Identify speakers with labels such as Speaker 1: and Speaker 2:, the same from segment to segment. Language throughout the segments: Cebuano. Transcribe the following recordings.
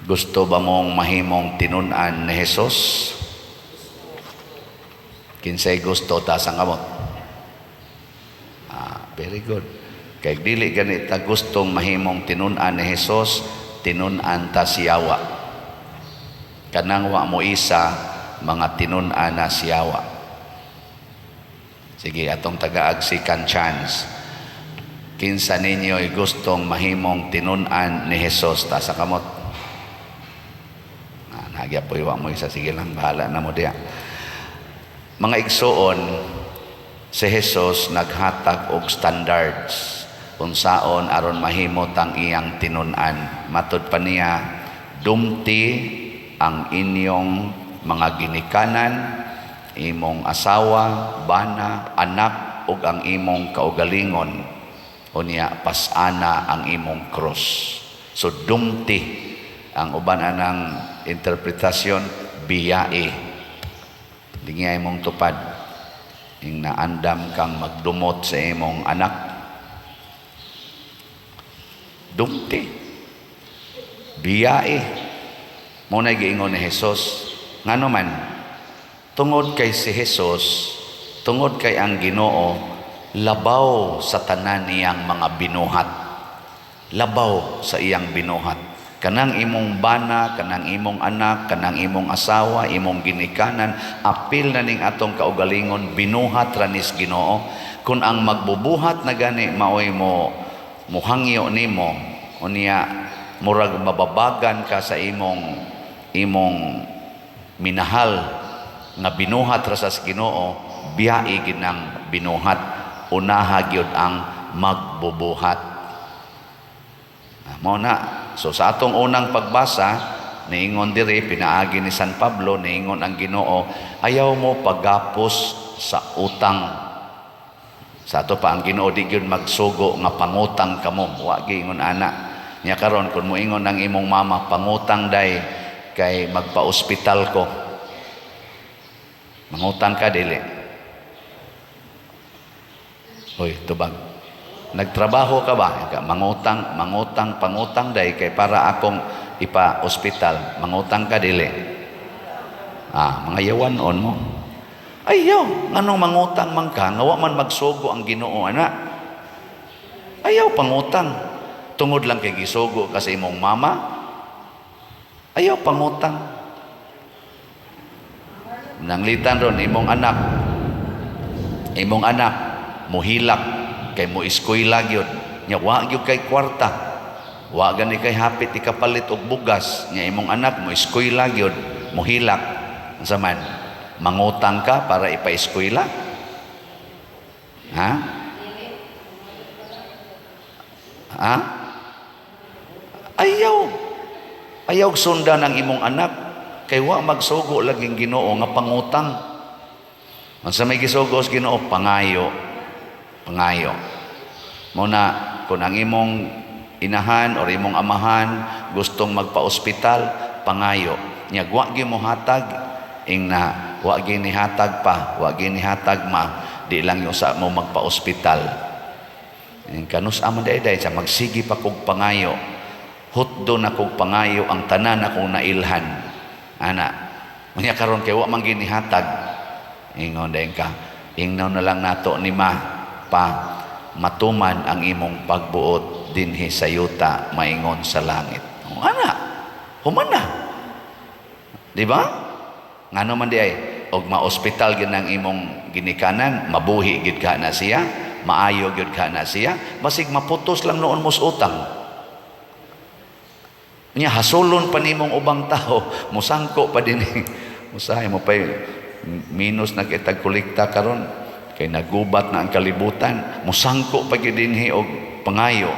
Speaker 1: Gusto ba mong mahimong tinun-an ni Jesus? Kinsay gusto, taas ang kamot. Ah, very good. Kay dili gani ta gustong mahimong tinun-an ni Jesus, tinun-an ta sa yawa. Kanang wa mo isa, mga tinun-an na sa yawa. Sige, atong tagaag second chance. Kinsa ninyo'y gustong mahimong tinun-an ni Jesus, taas ang kamot. Ah, nagya po iwa mo isa. Sige lang, bahala na mo diya. Mga igsuon, si Jesus naghatag og standards unsaon aron mahimo tang iyang tinun-an. Matud pa niya, "Dumti ang inyong mga ginikanan, imong asawa, bana, anak ug ang imong kaugalingon. Unya pasana ang imong cross." So dumti, ang uban anang interpretasyon, biyae. Lingi imong tupad. Ing naandam kang magdumot sa imong anak. Dumti. Biyae. Mao na giingon ni Jesus. Ngano man, tungod kay si Jesus, tungod kay ang Ginoo, labaw sa tanan niyang mga binuhat. Labaw sa iyang binuhat. Kanang imong bana, kanang imong anak, kanang imong asawa, imong ginikanan, apil na ning atong kaugalingon, binuhat ra nis Ginoo. Kung ang magbubuhat na gani maoy mo muhangyo nimo, unya murag mababagan ka sa imong minahal nga binuhat ra sa Ginoo, biyae ginang binuhat. Unaha gyud ang magbubuhat. Ah, mao na. So sa atong unang pagbasa, niingon diri pinaagi ni San Pablo, niingon ang Ginoo, "Ayaw mo paggapos sa utang." Sa ato pa ang Ginoo di gyud magsugo nga pangutang kamo, wa giingon ana. Nya karon kun moingon ang imong mama, "Pangutang day kay magpa-ospital ko." Mangutang ka, dili? Hoy, tubag. Nagtrabaho ka ba? Mangutang, mangutang, pangutang day kay para akong ipa-ospital. Mangutang ka, dili? Ah, mga yawan on mo. Ayaw, nganong mangutang man ka, nga wa man magsugo ang Ginoo ana. Ayaw pangutang. Tungod lang kay gisugo ka sa imong mama. Ayaw pangutang. Nanglitan ron imong anak. Imong anak muhilak kay mo eskwela gyud. Nya wa gyud kay kwarta. Wa gani kay hapit ikapalit og bugas. Nya imong anak mo eskwela gyud, muhilak. Unsa man? Mangutang ka para ipa-eskwela? Ha? Ha? Ayaw. Ayaw sundan ang imong anak kay wa magsugo laging Ginoo nga pangutang. Unsa may gisugo sa Ginoo? Pangayo. Pangayo. Mao na kung ang imong inahan or imong amahan gustong magpa-ospital, pangayo. Nya wa gyud mo hatag, ing na wa gyud nihatag pa, wa gyud nihatag ma, di lang yung sa mo magpa-ospital. Ing kanus man day day sa magsige pa kog pangayo. Hutdo na kog pangayo ang tanan akong nailhan. Ana. Unya karon kay wa man ginihatag. Ingon dayon ka. Ingnon na lang nato ni ma pa, "Matuman ang imong pagbuot dinhi sa yuta maingon sa langit." O, ana. Human na. Di ba? Ngano man di ay og ma-ospital gid ang imong ginikanan, mabuhi gid ka na siya, maayo gid ka na siya, basig maputos lang noon mos utang. Nya hasulon pa nimong ubang tao, musangko pa din. Usahay mo pa minus na kitag kolekta karon kay nagubat na ang kalibutan, musangko pa gyud dinhi og pangayo.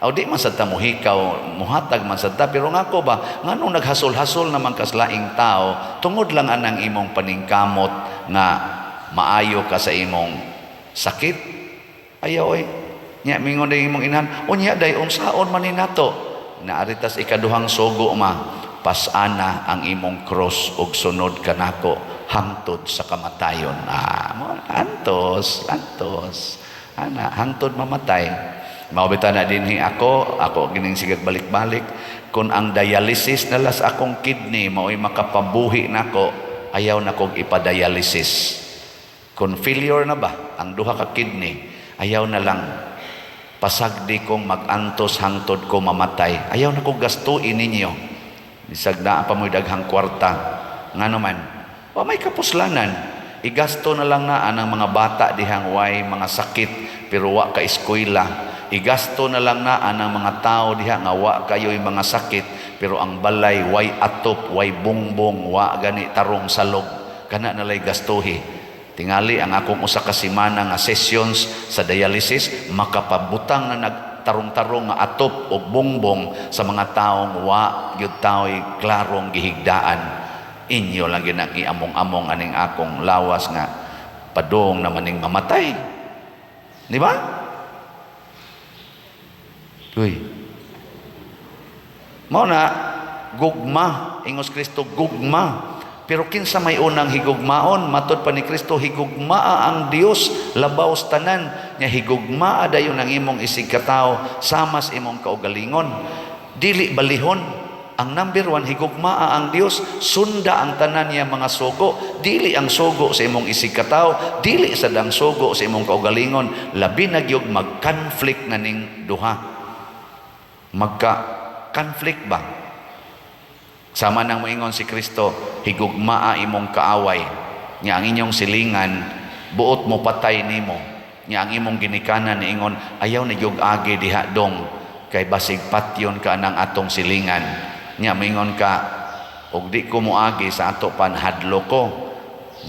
Speaker 1: Aw, di man sad ta mohikaw, muhatag man sad ta, pero ngako ba, nganong naghasol-hasol naman kas laing tao tungod lang anang imong paningkamot nga maayo ka sa imong sakit? Ayaw oy. Nya mingon day imong inahan, "Unya day unsaon man ni nato?" Naaritas ikaduhang sugo ma, "Pasana ang imong cross ug sunod kanako hangtod sa kamatayon." Ah, mo antos, antos. Ana, hangtod mamatay. Mao bitaw na dinhi ako, ako gining sigag balik-balik, kung ang dialysis na lang sa akong kidney mao'y makapabuhi nako, ayaw na kog ipadialysis. Kung failure na ba ang duha ka kidney, ayaw na lang, pasagdi kong mag-antos hangtod ko mamatay. Ayaw na kong gastuin ninyo. Bisag naa pa mo'y daghang kwarta. Ngano man, wa may kapuslanan. Igasto na lang na ang mga bata dihang way mga sakit pero wa ka eskwela. Igasto na lang na ang mga tao diha nga wa kayo'y mga sakit pero ang balay way atop, way bongbong, wa gani tarong salog. Kana na lay gastuhi. Tingali ang akong usa ka semana nga sessions sa dialysis makapabutang na nagtarong-tarong nga atop og bongbong sa mga taong wa gyud tao'y klarong gihigdaan. Inyo lang gyud ang iamong-among aning akong lawas nga padung naman ning mamatay. Di ba? Uy. Mao na gugma, ingos Kristo, gugma. Pero kinsa may unang higugmaon? Matod pa ni Kristo, higugmaa ang Dios labaw sa tanan. Nya higugmaa dayon ang imong isig katawo sama sa imong kaugalingon. Dili balihon. Ang number one, higugmaa ang Dios, sunda ang tanan niya mga sugo. Dili ang sugo sa imong isig katawo, dili sad ang sugo sa imong kaugalingon. Labi na gyud mag-conflict na ning duha. Magka-conflict ba? Sama nang moingon si Kristo, higugmaa imong kaaway. Nya ang inyong silingan, buot mo patay nimo. Nya ang imong ginikanan niingon, ayaw na gyud agi diha dong, kay basig patyon ka nang atong silingan. Nya moingon ka, og di ko moagi sa ato pan hadlo ko.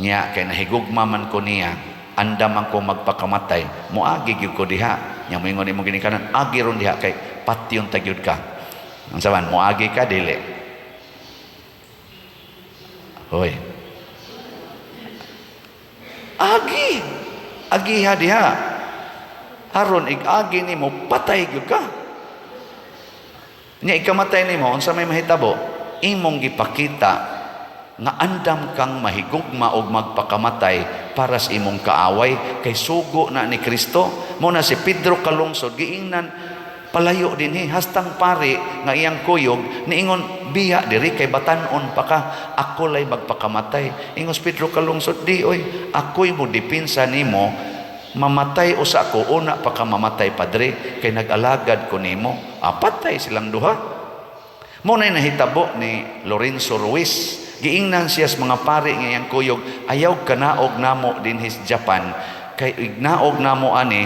Speaker 1: Nya kay nahigugma man ko niya, andam man ko magpakamatay, moagi gyud ko diha. Nya moingon imong ginikanan, agi ron diha kay patyon ta gyud ka. Unsa man, moagi ka dili? Hoy. Agi. Agiha diha. Aron ig-agi nimo patay gyud ka. Nya ikamatay nimo, unsa may mahitabo? Imong gipakita nga andam kang mahigugma og magpakamatay para sa imong kaaway kay sugo na ni Kristo. Mo na si Pedro Kalungsod giingnan palayo dinhi, hastang pari nga iyang kuyog niingon, biya diri kay batan-on pa ka, ako lay magpakamatay. Ingos Pedro Kalungsod, di oy, ako'y mo depensa nimo, mamatay usa ko una pa ka mamatay, padre, kay nag-alagad ko nimo. Ah, patay silang duha. Mo na nahitabo ni Lorenzo Ruiz. Giingnan siya sa mga pari nga iyang kuyog, ayaw kanaog namo dinhi sa Japan kay ignaog namo ani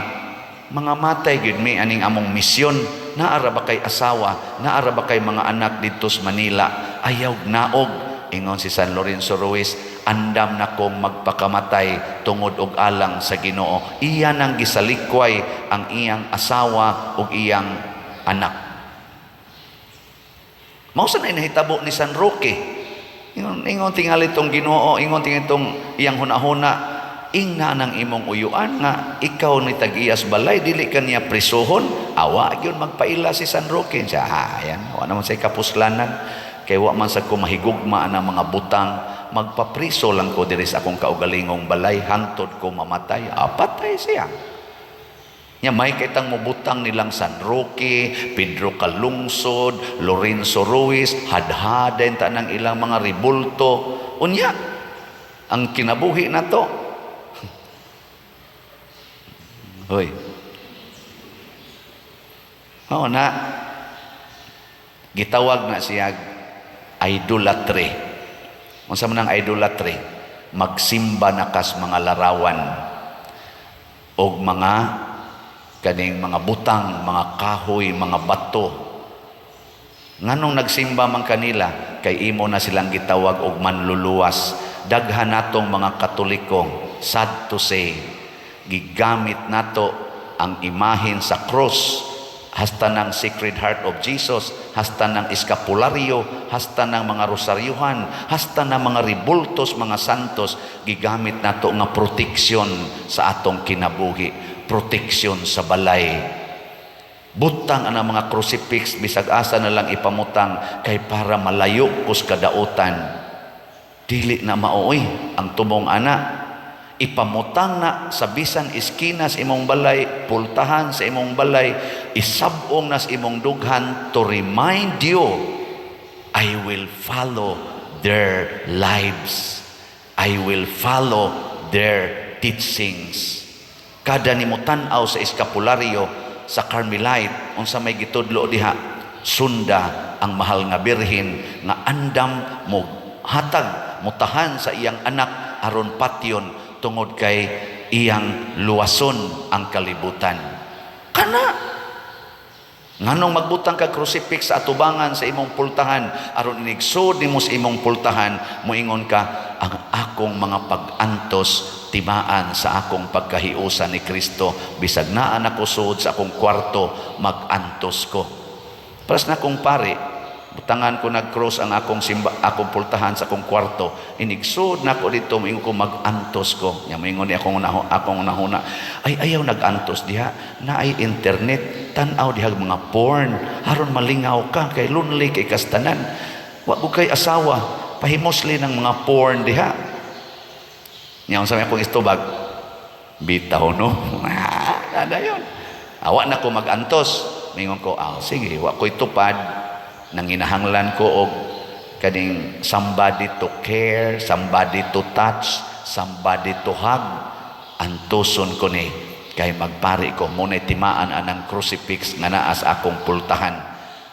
Speaker 1: mga matay gyud mi aning among misyon. Naara ba kay asawa, naara ba kay mga anak didto sa Manila? Ayaw naog. Ingon si San Lorenzo Ruiz, andam na kong magpakamatay tungod og alang sa Ginoo. Iya nang gisalikway ang iyang asawa ug iyang anak. Mao sa na nahitabo ni San Roque. Ingon tingali tong Ginoo, ingon tingali tong iyang hunahuna, ingna ng imong uyuan nga ikaw ni tag-iyas balay, dili ka niya prisuhon. Awa gyud magpaila si San Roque siya. Ha, ayan, wa naman say kapuslanan kay wa man sa ko mahigugma ang mga butang, magpapriso lang ko diri sa akong kaugalingong balay hangtod ko mamatay. Ah, patay siya. Nya may kitang mubutang nilang San Roque, Pedro Calungsod, Lorenzo Ruiz, hadhaden ta ng ilang mga ribulto. Unya, ang kinabuhi na to. Hoy. Oo na. Gitawag na siya idolatry. Unsa man ang idolatry? Magsimba na kas mga larawan og mga kaning mga butang, mga kahoy, mga bato. Nganong nagsimba man kanila? Kay imo na silang gitawag og manluluwas. Daghan natong mga Katoliko, sad to say, gigamit nato ang imahen sa cross, hasta ng Sacred Heart of Jesus, hasta ng eskapularyo, hasta ng mga rosaryuhan, hasta ng mga ribultos, mga santos, gigamit nato nga proteksyon sa atong kinabuhi, proteksyon sa balay. Butang ang mga crucifix bisag asa na lang ipamutang kay para malayo kus kadautan. Dili na maoy ang tumong ana. Ipamutang na sa bisan iskina sa imong balay, pultahan sa imong balay, isabong na sa imong dughan to remind you, "I will follow their lives. I will follow their teachings." Kada nimo tan-aw sa eskapularyo sa Carmelite, unsa may gitudlo diha? Sunda ang mahal nga birhen nga andam mo hatag, mutahan sa iyang anak aron patyon tungod kay iyang luwason ang kalibutan. Kana nganong magbutang kag crucifix sa atubangan sa imong pultahan aron inigsud nimo sa imong pultahan, moingon ka, "Ang akong mga pag-antos timaan sa akong pagkahiusa ni Kristo. Bisag naa nako sud sa akong kwarto, mag-antos ko." Paras na akong pare, butangan ko nag-cross ang akong simba, akong pultahan sa akong kwarto. Inigsud nako dito, moingon ko, "Mag-antos ko." Nya moingon ni akong nahuna, "Ay, ayaw nag-antos diha, naay internet, tan-aw diha mga porn aron malingaw ka kay lonely kay kastanan. Wa ko kay asawa, pahimusli ng mga porn diha." Nya unsa may akong istubag? "Bitaw no." Ah, ada yun. Awa na ko mag-antos. Mingon ko, "Ah, sige, wa ko itupad. Nanginahanglan ko og kaning somebody to care, somebody to touch, somebody to hug. Antuson ko ni kay magpari ko." Muna'y timaan anang crucifix nga naa sa akong pultahan.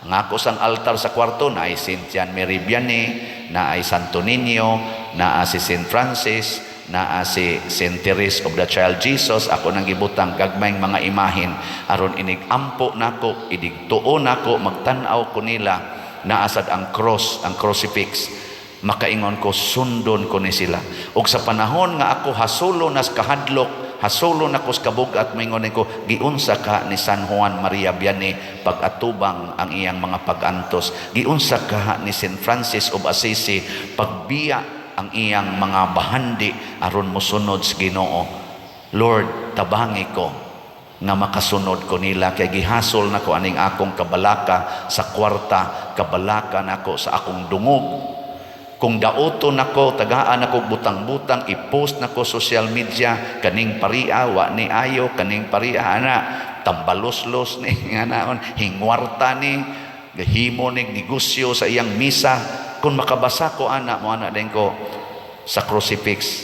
Speaker 1: Ang ako sang altar sa kwarto na ay Saint John Mary Vianney, na ay Santo Niño, naa si Saint Francis, naa si Saint Therese of the Child Jesus. Ako nang gibutang gagmayng mga imahin aron inig ampo nako, inig tuo nako, magtan-aw ko nila, naasad ang cross, ang crucifix, makaingon ko, "Sundon ko ni sila." Ug sa panahon nga ako hasulo nas kahadlok, hasulo nako sa kabugat, maingon ko, "Giunsa ka ni San Juan Maria Vianney pag-atubang ang iyang mga pag-antos? Giunsa ka ni Saint Francis of Assisi pagbiya ang iyang mga bahandi aron mosunod sa Ginoo? Lord, tabangi ko nga makasunod ko nila kay gihasol nako aning akong kabalaka sa kwarta, kabalaka nako sa akong dungog. Kung dauton nako, tagaan nako butang-butang, i-post nako social media, kaning paria wa ni ayo, kaning paria ana tambaloslos ni nga naon hingwarta ni gahimo ni negosyo sa iyang misa." Kung makabasa ko ana mo, ana din ko sa crucifix,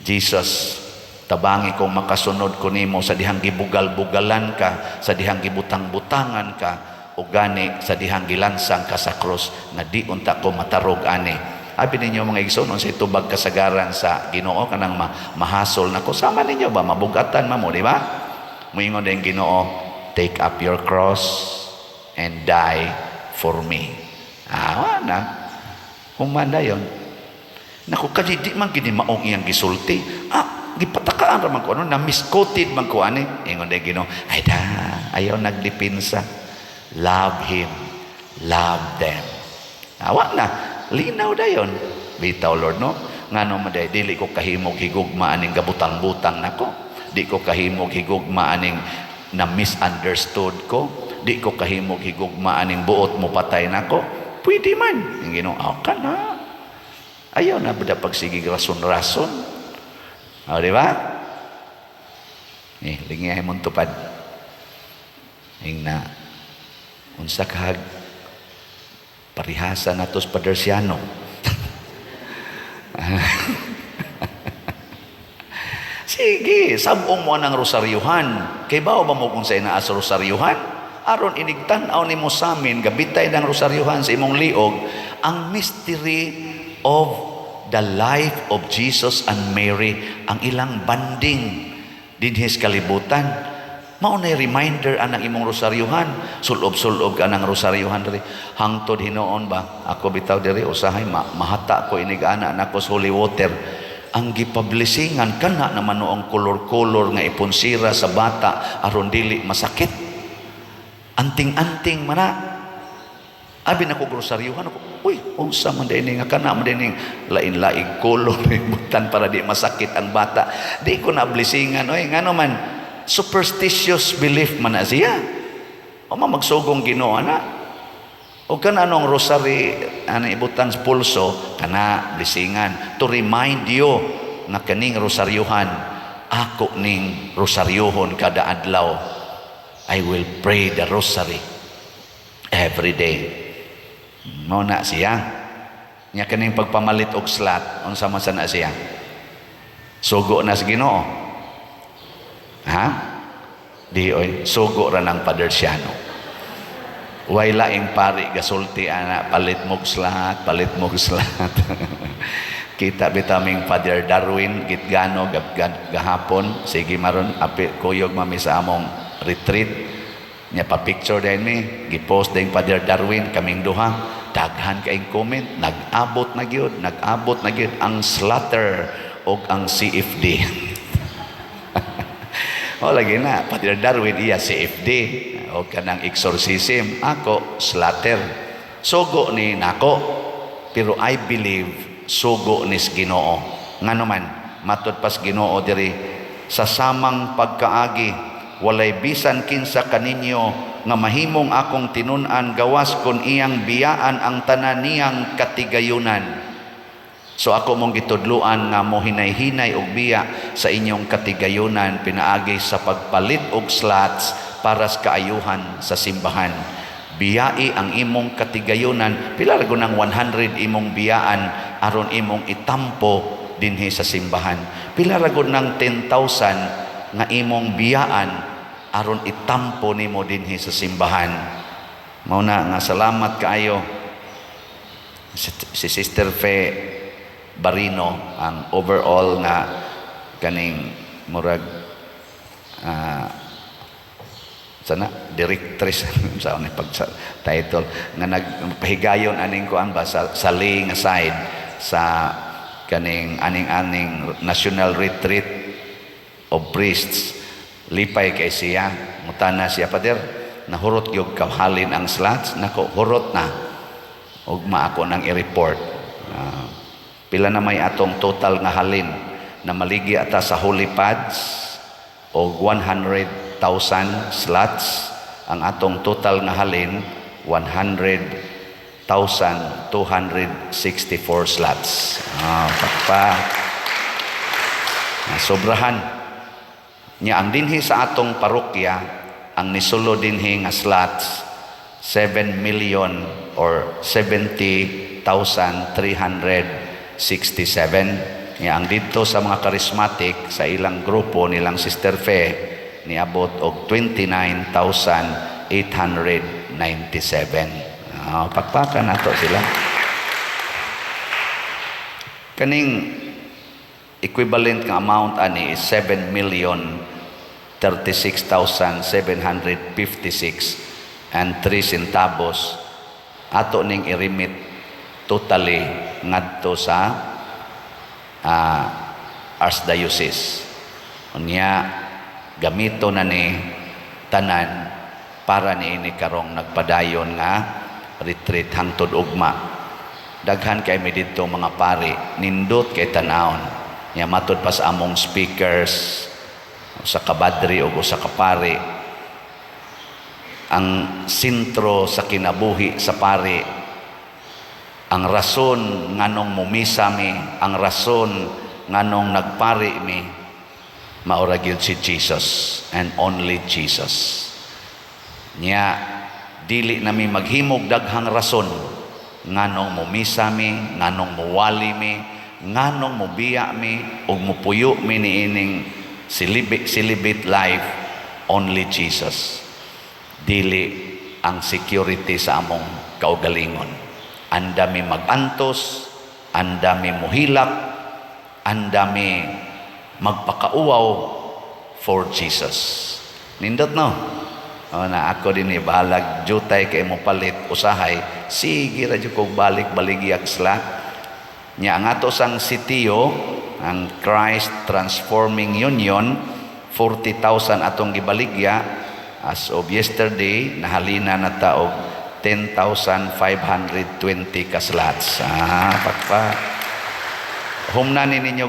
Speaker 1: "Jesus, tabangi kong makasunod ko nimo sa dihang gibugal-bugalan ka, sa dihang gibutang-butangan ka, o gani sa dihang gilansang ka sa cross, nga di unta ko matarog ani." Abi ninyo, mga igsoon, unsa itubag kasagaran sa Ginoo kanang mahasol nako sama ninyo ba, mabugatan man mo, di ba? Moingon din Ginoo, "Take up your cross and die for me." Ah, na human dayon. Naku, kadi di man gini maong iyang gisulti. Ah, gipatakaan ra man ko ano, na misquoted man ko ani. Ingon din Ginoo, "Ay da, ayaw nagdipinsa. Love him, love them." Awa na, linaw dayon. Bitaw, Lord, no? Ngano man day, dili ko kahimog higugma aning gabutang-butang nako. Di ko kahimog higugma aning na misunderstood ko. Di ko kahimog higugma aning buot mo patay nako. Pwede man. Ang Ginoo, ah, ka na. Ayaw na ba pagsigig rason-rason? O, di ba? Eh, lingyahay mong tupad. Ing na, unsa kahag parihasa nato sa Padersiano. Sige, sabong mo ang rosaryuhan. Kay bao ba mo kung sa naa sa rosaryuhan? Aron inigtan-aw nimo sa amin, gabitay ng rosaryuhan sa imong liog, ang mystery of the life of Jesus and Mary, ang ilang bonding dinhi sa kalibutan. Mao na reminder anang imong rosaryuhan. Sulob-sulob ka ng rosaryuhan diri. Hangtod hinuon ba? Ako bitaw diri usahay mahata ko inig ana nako sa holy water. Ang gipablessingan kana naman noong kolor-kolor nga ipunsira sa bata aron dili masakit. Anting-anting mana. Abi na ko grosaryuhan ako. "Uy, unsa man din nga kana man din lain-laing kolor butan para di masakit ang bata." Di ko na blessingan oy, ngano man, superstitious belief man na siya. O ma magsugong Ginoo ana. O kana anong rosary ana ibutang sa pulso kana blessingan to remind you. nga kaning rosaryuhan, ako ning rosaryuhon kada adlaw. I will pray the rosary every day. Mao na siya. Nya kaning pagpamalit og slot, unsa man sana siya? Sugo na sa Ginoo. Ha? Di oy, sugo ra ng Father Siano. Way laing pari gasulti ana, "Palit mog slot, palit mog slot." Kita bitaming Father Darwin gitgano gahapon, sige maron api kuyog mami sa among retreat nya, pa picture din mi, gipost din Father Darwin kaming duha. Daghan kaing comment, nag-abot na gyud, nag-abot na gyud ang slotter og ang CFD. O lagi na, Father Darwin iya CFD o kanang exorcism, ako slotter. Sugo ni nako, pero I believe sugo ni Ginoo. Ngano man, matud pas Ginoo diri sa samang pagkaagi, "Walay bisan kinsa kaninyo nga mahimong akong tinun-an gawas kon iyang biyaan ang tanan niyang katigayunan." So ako mong gitudluan nga mo hinay-hinay og biya sa inyong katigayunan pinaagi sa pagpalit og slots para sa kaayuhan sa simbahan. Biyai ang imong katigayunan, pila ra ng 100 imong biyaan aron imong itampo dinhi sa simbahan. Pila ra gud ng 10,000 nga imong biyaan aron itampo nimo dinhi sa simbahan. Mao na nga salamat kaayo si Sister Fe Barino, ang overall nga kaning murag sana directress sa ni pag sa title nga nagpahigayon aning kuan ba sa lay nga side sa kaning aning-aning national retreat of priests. Lipay kay siya, mutana siya, "Pader, nahurot gyud kahalin ang slots nako." Hurot na, ugma ako nang i-report. Pila na may atong total nga halin na maligi ata sa holy pads og 100,000 slots. Ang atong total nga halin, 100,264 slots. Pakpa. Sobrahan nya. Ang dinhi sa atong parokya, ang nisulo dinhi nga slots, 7 million or 70,367. Nya ang didto sa mga charismatic, sa ilang grupo nilang Sister Fe, niabot og 29,897. Pakpakan nato sila. Kaning equivalent nga amount ani is 7 million 36,756 and 3 centavos. Ato ning i-remit totally ngadto sa Archdiocese. Unya gamito na ni tanan para niini karong nagpadayon nga retreat hangtod ugma. Daghan kay mi didto mga pari, nindot kay tanawon. Nya matud pa sa among speakers, sa kabadri o sa kapari, ang sentro sa kinabuhi sa pari, ang rason nganong mumisa mi, ang rason nganong nagpari mi, maura gyud si Jesus and only Jesus. Nya dili nami maghimog daghang rason nganong mumisa mi, nganong muwali mi, nganong mubiya mi ug mupuyo mi niining celibate, celibate life. Only Jesus. Dili ang security sa among kaugalingon. Andami magantos, andami muhilak, andami magpakauwaw for Jesus. Nindot, no? O na ako din eh, bahalag jutay kay mo palit usahay, sige ra jud kog balik baligyag slot. Nya ang ato sang sitio, ang Christ Transforming Union, 40,000 atong gibaligya. As of yesterday, nahalina na ta og 10,520 ka slots. Pakpa. Humna ni ninyo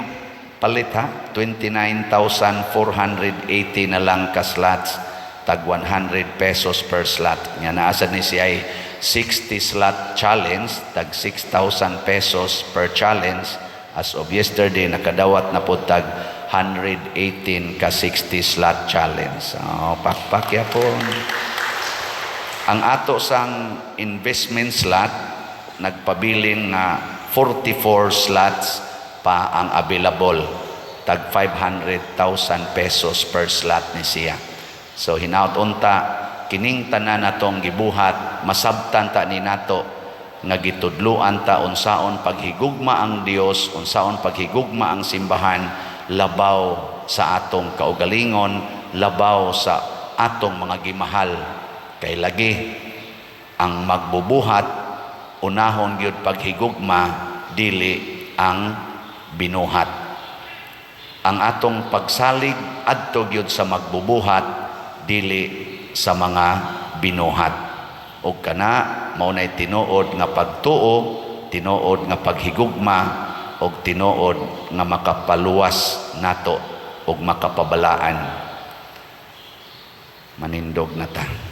Speaker 1: palit ha, 29,480 na lang ka slots, tag 100 pesos per slot. Nya naasa ni siya ay 60 slot challenge, tag 6,000 pesos per challenge. As of yesterday, nakadawat na pod tag 118 ka 60 slot challenge. Oh, pakpak yapon. Ang ato sang investment slot, nagpabilin nga 44 slots pa ang available. Tag ₱500,000 per slot ni siya. So hinaut unta kining tanan natong gibuhat, masabtan ta ni nato nga gitudluan ta unsaon paghigugma ang Dios, unsaon paghigugma ang simbahan labaw sa atong kaugalingon, labaw sa atong mga gimahal. Kay lagi ang magbubuhat, unahon gyud paghigugma, dili ang binuhat. Ang atong pagsalig adto gyud sa magbubuhat, dili sa mga binuhat. Ug kana mao nay tinuod nga pagtuo, tinuod nga paghigugma ug tinuod nga makapaluwas nato ug makapabalaan. Manindog na ta.